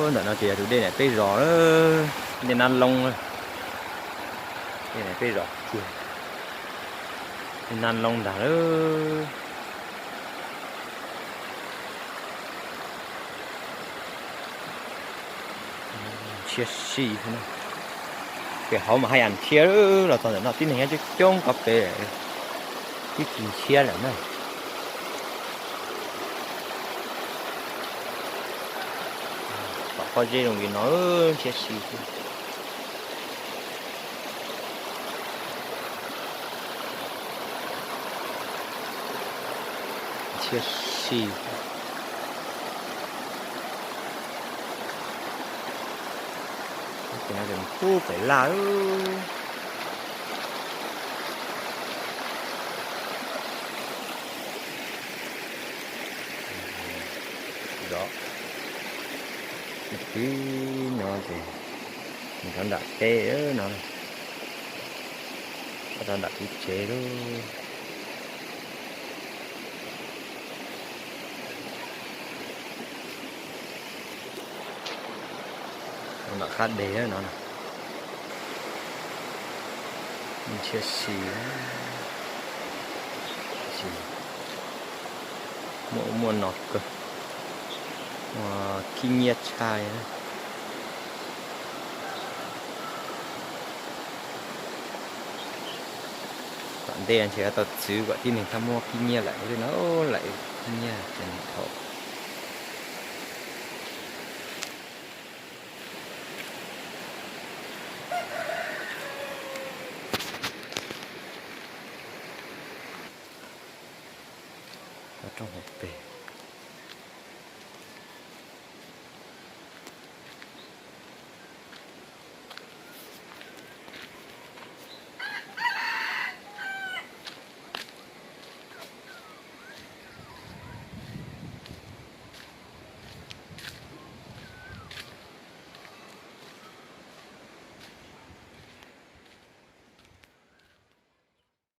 Ntawm no ces yog tus dej nram peb zos, dej Nab Loob, dej nram peb zos kiag, dej Nab Loob ntag lauj. Ntshiab si, pem hauv mas haj yam ntshiab, los txog ntawm no tib neeg nyob coob coob ko pem, twb tsis ntshiab lawm na. Tom pob zeb zoo li no ntshiab si xwb. Ntshiab si. Ces no ces mus pub pem laj. Zov ib no ces mus rau nram teb no, rau nram kwv tsev lub. Nram qab deg no, ntshiab si, muaj ub muaj no kawg, muaj khib nyiab tshaj li. Tom ntej ntshe yuav tau txwv kom tib neeg txhob muab khib nyiab lawm li no, lawm khib nyiab ces nws dhau. Rooj hauv pes.